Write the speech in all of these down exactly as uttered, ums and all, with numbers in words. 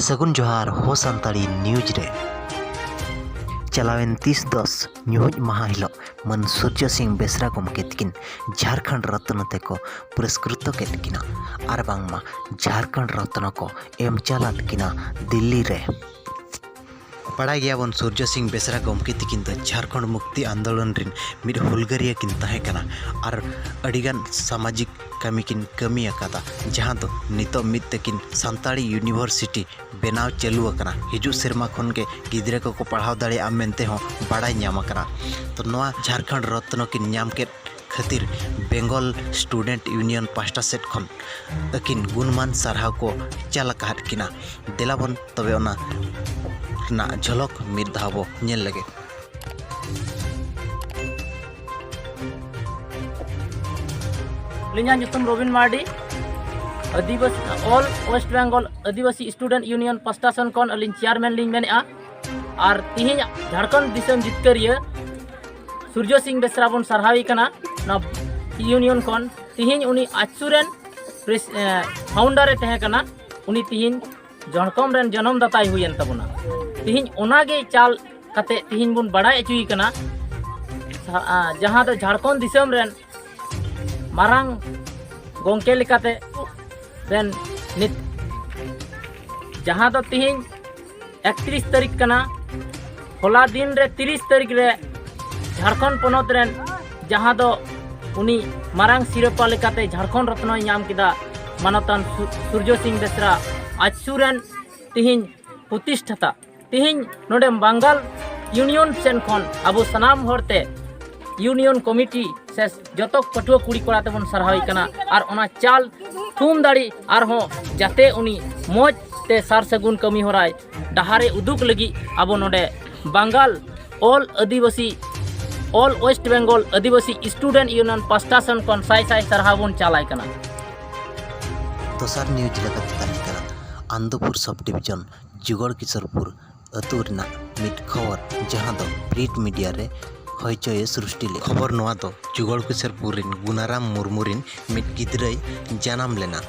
ᱥᱟᱹᱜᱩᱱ ᱡᱚᱦᱟᱨ ᱦᱳ ᱥᱟᱱᱛᱟᱲᱤ ᱱᱤᱭᱩᱡᱽ ᱨᱮ᱾ ᱪᱟᱞᱟᱣᱮᱱ ᱛᱤᱥ ᱫᱚᱥ ᱧᱩᱦᱩᱡ ᱢᱟᱦᱟ ᱦᱤᱞᱳᱜ ᱢᱟᱹᱱ ᱥᱩᱨᱡᱚ ᱥᱤᱝ ᱵᱮᱥᱨᱟ ᱜᱚᱢᱠᱮ ᱛᱤᱠᱤᱱ ᱡᱷᱟᱲᱠᱷᱚᱸᱰ ᱨᱚᱛᱱᱚ ᱛᱮᱠᱚ ᱯᱩᱨᱚᱥᱠᱨᱤᱛᱚ ᱠᱮᱫ ᱠᱤᱱᱟ ᱟᱨ ᱵᱟᱝᱢᱟ ᱡᱷᱟᱲᱠᱷᱚᱸᱰ ᱨᱚᱛᱱᱚ ᱠᱚ ᱮᱢ ᱪᱟᱞᱟᱫ ᱠᱤᱱᱟ ᱫᱤᱞᱞᱤ ᱨᱮ᱾ ᱵᱟᱲᱟᱭ ᱜᱮᱭᱟᱵᱚᱱ ᱥᱩᱨᱡᱚ ᱥᱤᱝ ᱵᱮᱥᱨᱟ ᱜᱚᱢᱠᱮ ᱛᱤᱠᱤᱱ ᱫᱚ ᱡᱷᱟᱲᱠᱷᱚᱸᱰ ᱢᱩᱠᱛᱤ ᱟᱱᱫᱳᱞᱚᱱ ᱨᱤᱱ ᱢᱤᱫ ᱦᱩᱞᱜᱟᱹᱨᱤᱭᱟᱹ ᱠᱤᱱ ᱛᱟᱦᱮᱸ ᱠᱟᱱᱟ ᱟᱨ ᱟᱹᱰᱤᱜᱟᱱ ᱥᱟᱢᱟᱡᱤᱠ ᱠᱟᱹᱢᱤ ᱠᱤᱱ ᱠᱟᱹᱢᱤ ᱟᱠᱟᱫᱟ, ᱡᱟᱦᱟᱸ ᱫᱚ ᱱᱤᱛᱚᱜ ᱢᱤᱫ ᱛᱮᱠᱤᱱ ᱥᱟᱱᱛᱟᱲᱤ ᱤᱭᱩᱱᱤᱵᱷᱟᱨᱥᱤᱴᱤ ᱵᱮᱱᱟᱣ ᱪᱟᱹᱞᱩ ᱟᱠᱟᱱᱟ᱾ ᱦᱤᱡᱩᱜ ᱥᱮᱨᱢᱟ ᱠᱷᱚᱱ ᱜᱮ ᱜᱤᱫᱽᱨᱟᱹ ᱠᱚᱠᱚ ᱯᱟᱲᱦᱟᱣ ᱫᱟᱲᱮᱭᱟᱜᱼᱟ ᱢᱮᱱᱛᱮ ᱦᱚᱸ ᱵᱟᱲᱟᱭ ᱧᱟᱢ ᱟᱠᱟᱱᱟ᱾ ᱛᱚ ᱱᱚᱣᱟ ᱡᱷᱟᱲᱠᱷᱚᱸᱰ ᱨᱚᱛᱱᱚ ᱠᱤᱱ ᱧᱟᱢ ᱠᱮᱫ ᱠᱷᱟᱹᱛᱤᱨ ᱵᱮᱝᱜᱚᱞ ᱥᱴᱩᱰᱮᱱᱴ ᱤᱭᱩᱱᱤᱭᱚᱱ ᱯᱟᱦᱴᱟ ᱥᱮᱫ ᱠᱷᱚᱱ ᱟᱹᱠᱤᱱ ᱜᱩᱱᱢᱟᱱ ᱥᱟᱨᱦᱟᱣ ᱠᱚ ᱪᱟᱞ ᱟᱠᱟᱫ ᱠᱤᱱᱟ᱾ ᱫᱮᱞᱟᱵᱚᱱ ᱛᱚᱵᱮ ᱚᱱᱟ ᱨᱮᱱᱟᱜ ᱡᱷᱚᱞᱚᱠ ᱢᱤᱫ ᱫᱷᱟᱣ ᱵᱚ ᱧᱮᱞ ᱞᱮᱜᱮ᱾ ᱟᱹᱞᱤᱧᱟᱜ ᱧᱩᱛᱩᱢ ᱨᱚᱵᱤᱱ ᱢᱟᱨᱰᱤ, ᱟᱹᱫᱤᱵᱟᱹᱥᱤ, ᱚᱞ ᱳᱭᱮᱥᱴ ᱵᱮᱝᱜᱚᱞ ᱟᱹᱫᱤᱵᱟᱹᱥᱤ ᱥᱴᱩᱰᱮᱱᱴ ᱤᱭᱩᱱᱤᱭᱚᱱ ᱯᱟᱥᱴᱟ ᱥᱮᱱ ᱠᱷᱚᱱ ᱟᱹᱞᱤᱧ ᱪᱮᱭᱟᱨᱢᱮᱱ ᱞᱤᱧ ᱢᱮᱱᱮᱫᱼᱟ᱾ ᱟᱨ ᱛᱤᱦᱤᱧ ᱡᱷᱟᱲᱠᱷᱚᱸᱰ ᱫᱤᱥᱚᱢ ᱡᱤᱛᱠᱟᱹᱨᱤᱭᱟᱹ ᱥᱩᱨᱡᱚ ᱥᱤᱝ ᱵᱮᱥᱨᱟ ᱵᱚᱱ ᱥᱟᱨᱦᱟᱣᱮ ᱠᱟᱱᱟ ᱱᱚᱣᱟ ᱤᱭᱩᱱᱤᱭᱚᱱ ᱠᱷᱚᱱ᱾ ᱛᱤᱦᱤᱧ ᱩᱱᱤ ᱟᱡᱥᱩ ᱨᱮᱱ ᱯᱨᱮᱥ-, ᱮ, ᱯᱷᱟᱣᱩᱱᱰᱟᱨ ᱮ ᱛᱟᱦᱮᱸ ᱠᱟᱱᱟ᱾ ᱩᱱᱤ ᱛᱤᱦᱤᱧ ᱡᱷᱟᱲᱠᱷᱚᱸᱰ ᱨᱮᱱ ᱡᱚᱱᱚᱢ ᱫᱟᱛᱟᱭ ᱦᱩᱭᱮᱱ ᱛᱟᱵᱚᱱᱟ᱾ ᱛᱤᱦᱤᱧ ᱚᱱᱟᱜᱮ ᱪᱟᱞ ᱠᱟᱛᱮ ᱛᱤᱦᱤᱧ ᱵᱚᱱ ᱵᱟᱲᱟᱭ ᱦᱚᱪᱚᱭᱮ ᱠᱟᱱᱟ᱾ ᱥᱟ-, ᱟ, ᱡᱟᱦᱟᱸ ᱫᱚ ᱡᱷᱟᱲᱠᱷᱚᱸᱰ ᱫᱤᱥᱚᱢ ᱨᱮᱱ ᱢᱟᱨᱟᱝ ᱜᱚᱢᱠᱮ ᱞᱮᱠᱟᱛᱮ ᱨᱮᱱ ᱱᱤᱛ, ᱡᱟᱦᱟᱸ ᱫᱚ ᱛᱤᱦᱤᱧ ᱮᱠᱛᱨᱤᱥ ᱛᱟᱹᱨᱤᱠᱷ ᱠᱟᱱᱟ᱾ ᱦᱚᱞᱟ ᱫᱤᱱ ᱨᱮ ᱛᱤᱨᱤᱥ ᱛᱟᱹᱨᱤᱠᱷ ᱨᱮ ᱡᱷᱟᱲᱠᱷᱚᱸᱰ ᱯᱚᱱᱚᱛ ᱨᱮᱱ ᱡᱟᱦᱟᱸ ᱫᱚ ᱩᱱᱤ ᱢᱟᱨᱟᱝ ᱥᱤᱨᱯᱟᱹ ᱞᱮᱠᱟᱛᱮ ᱡᱷᱟᱲᱠᱷᱚᱸᱰ ᱨᱚᱛᱱᱚᱭ ᱧᱟᱢ ᱠᱮᱫᱟ ᱢᱟᱱᱚᱛᱟᱱ ᱥᱩ-, ᱥᱩᱨᱡᱚ ᱥᱤᱝ ᱵᱮᱥᱨᱟ ᱟᱡᱥᱩ ᱨᱮᱱ ᱛᱤᱦᱤᱧ ᱯᱨᱚᱛᱤᱥᱴᱷᱟᱛᱟ᱾ ᱛᱤᱦᱤᱧ ᱱᱚᱰᱮ ᱵᱟᱝᱜᱟᱞ ᱤᱭᱩᱱᱤᱭᱚᱱ ᱥᱮᱱ ᱠᱷᱚᱱ ᱟᱵᱚ ᱥᱟᱱᱟᱢ ᱦᱚᱲᱛᱮ ᱤᱭᱩᱱᱤᱭᱚᱱ ᱠᱚᱢᱤᱴᱤ ᱥᱮ ᱡᱚᱛᱚ ᱯᱟᱹᱴᱷᱩᱣᱟᱹ ᱠᱩᱲᱤ ᱠᱚᱲᱟ ᱛᱮᱵᱚᱱ ᱥᱟᱨᱦᱟᱣᱮ ᱠᱟᱱᱟ᱾ ᱟᱨ ᱚᱱᱟ ᱪᱟᱞ ᱛᱷᱩᱢ ᱫᱟᱲᱮ ᱟᱨᱦᱚᱸ ᱡᱟᱛᱮ ᱩᱱᱤ ᱢᱚᱡᱽ ᱛᱮ ᱥᱟᱨ ᱥᱟᱹᱜᱩᱱ ᱠᱟᱹᱢᱤ ᱦᱚᱨᱟᱭ ᱰᱟᱦᱟᱨᱮ ᱩᱫᱩᱜ ᱞᱟᱹᱜᱤᱫ ᱟᱵᱚ ᱱᱚᱰᱮ ᱵᱟᱝᱜᱟᱞ ᱚᱞ ᱟᱹᱫᱤᱵᱟᱹᱥᱤ, ᱚᱞ ᱳᱭᱮᱥᱴ ᱵᱮᱝᱜᱚᱞ ᱟᱹᱫᱤᱵᱟᱹᱥᱤ ᱥᱴᱩᱰᱮᱱᱴ ᱤᱭᱩᱱᱤᱭᱚᱱ ᱯᱟᱥᱴᱟ ᱥᱮᱱ ᱠᱷᱚᱱ ᱥᱟᱭ ᱥᱟᱭ ᱥᱟᱨᱦᱟᱣ ᱵᱚᱱ ᱪᱟᱞᱟᱭ ᱠᱟᱱᱟ᱾ ᱫᱚᱥᱟᱨ ᱱᱤᱭᱩᱡᱽ ᱞᱮᱠᱟᱛᱮ ᱛᱟᱦᱮᱸ ᱠᱟᱱᱟ ᱟᱱᱫᱚᱯᱩᱨ ᱥᱟᱵ ᱰᱤᱵᱤᱡᱚᱱ ᱡᱩᱜᱚᱲ ᱠᱤᱥᱚᱨᱯᱩᱨ ᱟᱹᱛᱩ ᱨᱮᱱᱟᱜ ᱢᱤᱫ ᱠᱷᱚᱵᱚᱨ, ᱡᱟᱦᱟᱸ ᱫᱚ ᱯᱨᱤᱱᱴ ᱢᱤᱰᱤᱭᱟ ᱨᱮ ᱦᱚᱭᱪᱚᱭᱮ ᱥᱨᱤᱥᱴᱤ ᱞᱮᱫ᱾ ᱠᱷᱚᱵᱚᱨ ᱱᱚᱣᱟ ᱫᱚ ᱡᱩᱜᱚᱲ ᱠᱤᱥᱚᱨᱯᱩᱨ ᱨᱤᱱ ᱜᱩᱱᱟᱨᱟᱢ ᱢᱩᱨᱢᱩ ᱨᱤᱱ ᱢᱤᱫ ᱜᱤᱫᱽᱨᱟᱹᱭ ᱡᱟᱱᱟᱢ ᱞᱮᱱᱟ,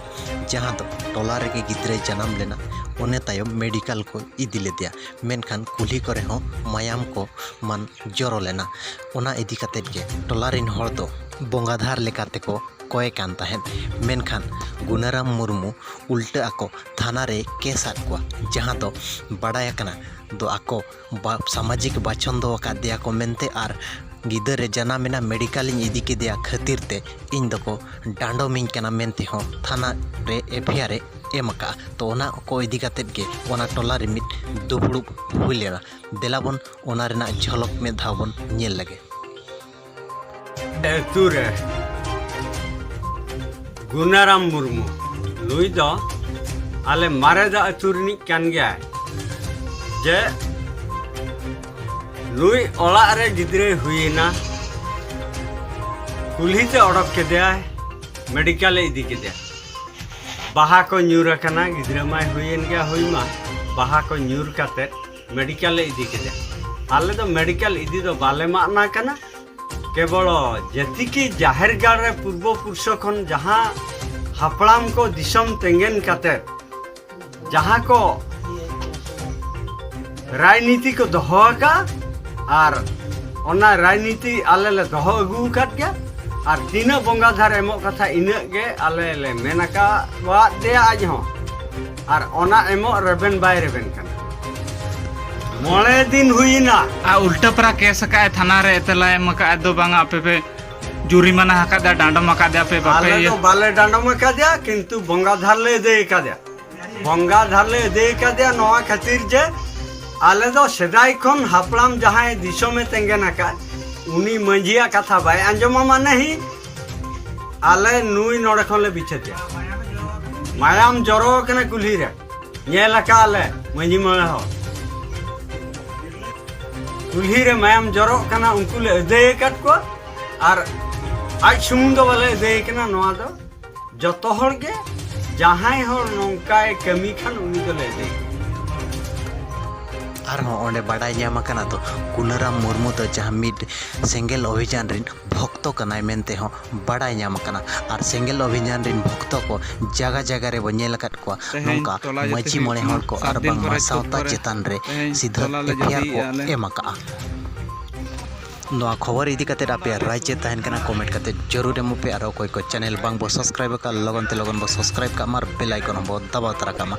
ᱡᱟᱦᱟᱸ ᱫᱚ ᱴᱚᱞᱟ ᱨᱮᱜᱮ ᱜᱤᱫᱽᱨᱟᱹᱭ ᱡᱟᱱᱟᱢ ᱞᱮᱱᱟ᱾ ᱚᱱᱮ ᱛᱟᱭᱚᱢ ᱢᱮᱰᱤᱠᱟᱞ ᱠᱚ ᱤᱫᱤ ᱞᱮᱫᱮᱭᱟ᱾ ᱢᱮᱱᱠᱷᱟᱱ ᱠᱩᱞᱦᱤ ᱠᱚᱨᱮ ᱦᱚᱸ ᱢᱟᱭᱟᱢ ᱠᱚ ᱢᱟᱱ ᱡᱚᱨᱚ ᱞᱮᱱᱟ᱾ ᱚᱱᱟ ᱤᱫᱤ ᱠᱟᱛᱮᱫ ᱜᱮ ᱴᱚᱞᱟ ᱨᱮᱱ ᱦᱚᱲ ᱫᱚ ᱵᱚᱸᱜᱟ ᱫᱷᱟᱨ ᱞᱮᱠᱟ ᱛᱮᱠᱚ ᱠᱚᱭᱮ ᱠᱟᱱ ᱛᱟᱦᱮᱸᱫ᱾ ᱢᱮᱱᱠᱷᱟᱱ ᱜᱩᱱᱟᱨᱟᱢ ᱢᱩᱨᱢᱩ ᱩᱞᱴᱟᱹ ᱟᱠᱚ ᱛᱷᱟᱱᱟ ᱨᱮ ᱠᱮᱥ ᱟᱫ ᱠᱚᱣᱟ, ᱡᱟᱦᱟᱸ ᱫᱚ ᱵᱟᱲᱟᱭ ᱟᱠᱟᱱᱟ ᱫᱚ ᱟᱠᱚ ᱵᱟ-, ᱥᱟᱢᱟᱡᱤᱠ ᱵᱟᱪᱷᱚᱱ ᱫᱚ ᱟᱠᱟᱫᱮᱭᱟ ᱠᱚ ᱢᱮᱱᱛᱮ ᱟᱨ ᱜᱤᱫᱟᱹᱨ ᱮ ᱡᱟᱱᱟᱢ ᱮᱱᱟ ᱢᱮᱰᱤᱠᱟᱞ ᱤᱧ ᱤᱫᱤ ᱠᱮᱫᱮᱭᱟ ᱠᱷᱟᱹᱛᱤᱨ ᱛᱮ ᱤᱧ ᱫᱚᱠᱚ ᱰᱟᱸᱰᱚᱢᱤᱧ ᱠᱟᱱᱟ ᱢᱮᱱᱛᱮ ᱦᱚᱸ ᱛᱷᱟᱱᱟ ᱨᱮ ᱮᱯᱷ ᱟᱭ ᱟᱨ ᱮ ᱮᱢ ᱟᱠᱟᱫᱼᱟ᱾ ᱛᱚ ᱚᱱᱟ ᱠᱚ ᱤᱫᱤ ᱠᱟᱛᱮᱫ ᱜᱮ ᱚᱱᱟ ᱴᱚᱞᱟ ᱨᱮ ᱢᱤᱫ ᱫᱩᱯᱲᱩᱵ ᱦᱩᱭ ᱞᱮᱱᱟ᱾ ᱫᱮᱞᱟ ᱵᱚᱱ ᱚᱱᱟ ᱨᱮᱱᱟᱜ ᱡᱷᱚᱞᱚᱠ ᱢᱤᱫ ᱫᱷᱟᱣ ᱵᱚᱱ ᱧᱮᱞ ᱞᱮᱜᱮ᱾ ᱟᱹᱛᱩ ᱨᱮ ᱜᱩᱱᱟᱨᱟᱢ ᱢᱩᱨᱢᱩ, ᱱᱩᱭ ᱫᱚ ᱟᱞᱮ ᱢᱟᱨᱮᱫᱟ ᱟᱹᱛᱩ ᱨᱤᱱᱤᱡ ᱠᱟᱱ ᱜᱮᱭᱟᱭ᱾ ᱡᱮ ᱱᱩᱭ ᱚᱲᱟᱜ ᱨᱮ ᱜᱤᱫᱽᱨᱟᱹᱭ ᱦᱩᱭᱮᱱᱟ, ᱠᱩᱞᱦᱤ ᱛᱮ ᱚᱰᱚᱠ ᱠᱮᱫᱮᱭᱟᱭ, ᱢᱮᱰᱤᱠᱟᱞ ᱮ ᱤᱫᱤ ᱠᱮᱫᱮᱭᱟ᱾ ᱵᱟᱦᱟ ᱠᱚ ᱧᱩᱨ ᱟᱠᱟᱱᱟ, ᱜᱤᱫᱽᱨᱟᱹ ᱢᱟᱭ ᱦᱩᱭᱮᱱ ᱜᱮᱭᱟ, ᱦᱩᱭ ᱢᱟ, ᱵᱟᱦᱟ ᱠᱚ ᱧᱩᱨ ᱠᱟᱛᱮ ᱢᱮᱰᱤᱠᱟᱞ ᱞᱮ ᱤᱫᱤ ᱠᱮᱫᱮᱭᱟ᱾ ᱟᱞᱮ ᱫᱚ ᱢᱮᱰᱤᱠᱟᱞ ᱤᱫᱤ ᱫᱚ ᱵᱟᱞᱮ ᱢᱟᱱᱟ ᱠᱟᱱᱟ, ᱠᱮᱵᱚᱞ ᱡᱮᱛᱤᱠᱤ ᱡᱟᱦᱮᱨ ᱜᱟᱲ ᱨᱮ ᱯᱩᱨᱵᱚ ᱯᱩᱨᱩᱥ ᱠᱷᱚᱱ ᱡᱟᱦᱟᱸ ᱦᱟᱯᱲᱟᱢ ᱠᱚ ᱫᱤᱥᱚᱢ ᱛᱮᱸᱜᱮᱱ ᱠᱟᱛᱮ ᱡᱟᱦᱟᱸ ᱠᱚ ᱨᱟᱡᱽᱱᱤᱛᱤ ᱠᱚ ᱫᱚᱦᱚ ᱟᱠᱟᱫᱼᱟ, ᱟᱨ ᱚᱱᱟ ᱨᱟᱡᱽᱱᱤᱛᱤ ᱟᱞᱮ ᱞᱮ ᱫᱚᱦᱚ ᱟᱹᱜᱩ ᱟᱠᱟᱫ ᱜᱮᱭᱟ᱾ ᱟᱨ ᱛᱤᱱᱟᱹᱜ ᱵᱚᱸᱜᱟ ᱫᱷᱟᱨ ᱮᱢᱚᱜ ᱠᱟᱛᱷᱟ, ᱤᱱᱟᱹᱜ ᱜᱮ ᱟᱞᱮ ᱞᱮ ᱢᱮᱱ ᱟᱠᱟᱫ ᱫᱮᱭᱟ ᱟᱡ ᱦᱚᱸ, ᱟᱨ ᱚᱱᱟ ᱮᱢᱚᱜ ᱨᱮᱵᱮᱱ ᱵᱟᱭ ᱨᱮᱵᱮᱱ ᱠᱟᱱᱟ᱾ ᱢᱚᱬᱮ ᱫᱤᱱ ᱦᱩᱭᱮᱱᱟ᱾ ᱟᱨ ᱩᱞᱴᱟᱹ ᱯᱟᱨᱟ ᱠᱮᱥ ᱟᱠᱟᱫ ᱟᱭ ᱛᱷᱟᱱᱟ ᱨᱮ, ᱮᱛᱞᱟᱭ ᱮᱢ ᱟᱠᱟᱫ ᱫᱚ ᱵᱟᱝᱟ, ᱟᱯᱮ ᱯᱮ ᱡᱩᱨᱤᱢᱟᱱᱟ ᱟᱠᱟᱫᱟ, ᱰᱟᱸᱰᱚᱢ ᱟᱠᱟᱫᱟ ᱯᱮ, ᱵᱟᱯᱮ ᱟᱞᱮ ᱤᱭᱟᱹ ᱫᱚ ᱵᱟᱞᱮ ᱰᱟᱸᱰᱚᱢ ᱟᱠᱟᱫᱮᱭᱟ, ᱠᱤᱱᱛᱩ ᱵᱚᱸᱜᱟ ᱫᱷᱟᱨ ᱞᱮ ᱟᱹᱫᱟᱹᱭ ᱟᱠᱟᱫᱮᱭᱟ᱾ ᱵᱚᱸᱜᱟ ᱫᱷᱟᱨ ᱞᱮ ᱟᱹᱫᱟᱹᱭ ᱟᱠᱟᱫᱮᱭᱟ ᱱᱚᱣᱟ ᱠᱷᱟᱹᱛᱤᱨ ᱡᱮ ᱟᱞᱮ ᱫᱚ ᱥᱮᱫᱟᱭ ᱠᱷᱚᱱ ᱦᱟᱯᱲᱟᱢ ᱡᱟᱦᱟᱸᱭ ᱫᱤᱥᱚᱢᱮ ᱛᱮᱸᱜᱮᱱ ᱟᱠᱟᱫ, ᱩᱱᱤ ᱢᱟᱹᱡᱷᱤᱭᱟᱜ ᱠᱟᱛᱷᱟ ᱵᱟᱭ ᱟᱸᱡᱚᱢᱟ, ᱢᱟᱱᱮ ᱦᱤ ᱟᱞᱮ ᱱᱩᱭ ᱱᱚᱰᱮ ᱠᱷᱚᱱ ᱞᱮ ᱵᱤᱪᱟᱹᱫᱮᱭᱟ᱾ ᱢᱟᱭᱟᱢ ᱡᱚᱨᱚ ᱟᱠᱟᱱᱟ ᱠᱩᱞᱦᱤ ᱨᱮ, ᱧᱮᱞ ᱟᱠᱟᱫ ᱞᱮ ᱢᱟᱹᱡᱷᱤ ᱢᱚᱬᱮ ᱦᱚᱲ᱾ ᱠᱩᱞᱦᱤ ᱨᱮ ᱢᱟᱭᱟᱢ ᱡᱚᱨᱚᱜ ᱠᱟᱱᱟ, ᱩᱱᱠᱩ ᱞᱮ ᱟᱹᱫᱟᱹᱭ ᱟᱠᱟᱫ ᱠᱚᱣᱟ᱾ ᱟᱨ ᱟᱡ ᱥᱩᱢᱩᱝ ᱫᱚ ᱵᱟᱞᱮ ᱟᱹᱫᱟᱹᱭ ᱠᱟᱱᱟ, ᱱᱚᱣᱟ ᱫᱚ ᱡᱚᱛᱚ ᱦᱚᱲ ᱜᱮ, ᱡᱟᱦᱟᱸᱭ ᱦᱚᱲ ᱱᱚᱝᱠᱟᱭ ᱠᱟᱹᱢᱤ ᱠᱷᱟᱱ ᱩᱱᱤ ᱫᱚᱞᱮ ᱟᱹᱫᱟᱹᱭ ᱠᱟᱱᱟ᱾ ᱟᱨᱦᱚᱸ ᱚᱸᱰᱮ ᱵᱟᱰᱟᱭ ᱧᱟᱢ ᱟᱠᱟᱱᱟ ᱫᱚ ᱠᱩᱱᱟᱨᱟᱢ ᱢᱩᱨᱢᱩ ᱫᱚ ᱡᱟᱦᱟᱸ ᱢᱤᱫ ᱥᱮᱸᱜᱮᱞ ᱚᱵᱷᱤᱡᱟᱱ ᱨᱤᱱ ᱵᱷᱚᱠᱛᱚ ᱠᱟᱱᱟᱭ ᱢᱮᱱᱛᱮ ᱦᱚᱸ ᱵᱟᱰᱟᱭ ᱧᱟᱢ ᱟᱠᱟᱱᱟ᱾ ᱟᱨ ᱥᱮᱸᱜᱮᱞ ᱚᱵᱷᱤᱡᱟᱱ ᱨᱤᱱ ᱵᱷᱚᱠᱛᱚ ᱠᱚ ᱡᱟᱭᱜᱟ ᱡᱟᱭᱜᱟ ᱨᱮᱵᱚ ᱧᱮᱞ ᱟᱠᱟᱫ ᱠᱚᱣᱟ ᱛᱮᱦᱮᱧ ᱱᱚᱝᱠᱟ ᱛᱚᱞᱟ ᱡᱟᱹᱛᱤ ᱢᱟᱹᱡᱷᱤ ᱦᱩᱭᱩᱜ ᱢᱚᱬᱮ ᱠᱟᱱᱟ᱾ ᱦᱚᱲ ᱠᱚ ᱥᱟᱛ ᱟᱨ ᱫᱤᱱ ᱵᱟᱝᱢᱟ ᱯᱚᱨᱮ ᱪᱷᱩᱛ ᱥᱟᱶᱛᱟ ᱯᱚᱨᱮ ᱪᱮᱛᱟᱱ ᱨᱮ ᱛᱮᱦᱮᱧ ᱥᱤᱫᱷᱟᱹ ᱛᱚᱞᱟ ᱞᱮ ᱮᱯᱷ ᱟᱭ ᱟᱨ ᱠᱚ ᱡᱟᱹᱛᱤᱭᱮᱜᱼᱟ ᱞᱮ᱾ ᱮᱢ ᱟᱠᱟᱜᱼᱟ᱾ ᱱᱚᱣᱟ ᱠᱷᱚᱵᱚᱨ ᱤᱫᱤ ᱠᱟᱛᱮ ᱟᱯᱮᱭᱟᱜ ᱨᱟᱭ ᱪᱮᱫ ᱛᱟᱦᱮᱱ ᱠᱟᱱᱟ, ᱠᱚᱢᱮᱱᱴ ᱠᱟᱛᱮ ᱡᱟᱹᱨᱩᱲ ᱮᱢᱚᱜ ᱯᱮ᱾ ᱟᱨ ᱚᱠᱚᱭ ᱠᱚ ᱪᱮᱱᱮᱞ ᱵᱟᱝ ᱵᱚ ᱥᱟᱵᱥᱠᱨᱟᱭᱤᱵ ᱟᱠᱟᱫ, ᱞᱚᱜᱚᱱ ᱛᱮ ᱞᱚᱜᱚᱱ ᱵᱚ ᱥᱟᱵᱥᱠᱨᱟᱭᱤᱵ ᱠᱟᱜ ᱢᱟ ᱟᱨ ᱵᱮᱞ ᱟᱭᱠᱚᱱ ᱦᱚᱸ ᱵᱚ ᱫᱟᱵᱟᱣ ᱛᱟᱨᱟ ᱠᱟᱜ ᱢᱟ᱾